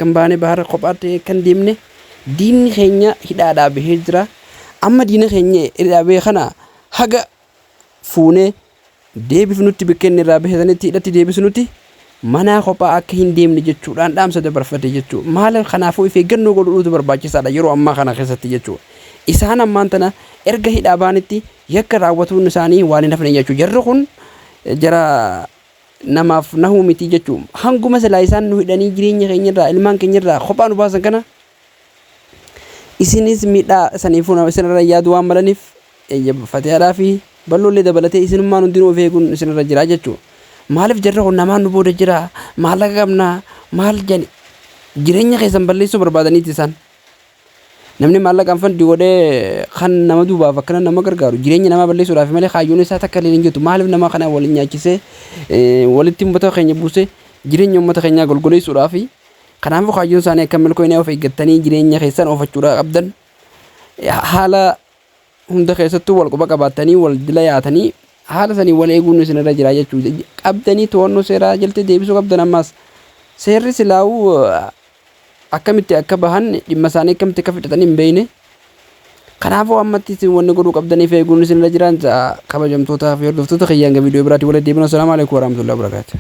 Akka hin baane bahara kophaatti akka hin deemne diinni keenya hidhaadhaa bahee jira. Amma diina keenya hidhaa bahe kana haga fuunee deebifnutti bakka inni irraa bahe sanitti hidhatti deebisnutti manaa kophaa akka hin deemne jechuudhaan dhaamsa dabarfate jechuudha. Maal kanaafuu if eeggannoo godhuutu barbaachisaadha yeroo ammaa kana keessatti jechuudha. Isaan ammaan tana erga hidhaa baanitti yakka raawwatuun isaanii waan hin hafne jechuudha. Jarri kun jara namaaf nahuu miti jechuudha. Hanguma silaa isaan nu hidhanii jireenya keenyarraa ilmaan keenyarraa kophaa nu baasan kana isinis miidhaa saniifuu isinirra yaadu waan malaniif fatiyaadhaa fi balloollee dabalatee isinummaan hundinuu of eeguun isinirra jira jechuudha. Maaliif jarri kun namaan nu booda jira maallaqa qabna maal jedhani jireenya keessan balleessuu barbaadaniiti isaan. Namni maallaqaan fandi godhee kan nama duubaaf akkana nama gargaaru jireenya namaa balleessuudhaaf malee kaayyoon isaa takka illee hin jirtu. Maaliif nama kana waliin nyaachisee walitti uummata keenya buusee jireenya uummata keenyaa golgoleessuudhaaf. Kanaafuu kaayyoon isaanii akka milkooyne of eeggattanii jireenya keessan oofachuudha qabdan. Haala hunda keessattuu wal quba qabaattanii wal dila yaatanii haala sanii wal eeguun isinirra jira jechuudha. Qabdanii to'annoo seeraa jalatti deebisuu qabdan ammaas. Seerri silaa'uu akkamitti akka bahan dhimma isaanii akkamitti akka fixatan hin beekne. Kanaafuu ammatti isin wanni godhuu qabdaniif eeguun isinirra jiraan kabajamtootaa fi hordoftoota kiyyaan viidiyoo biraatiin walitti deebina. Assalaamu alaikum warahmatullahi wabarakatuh.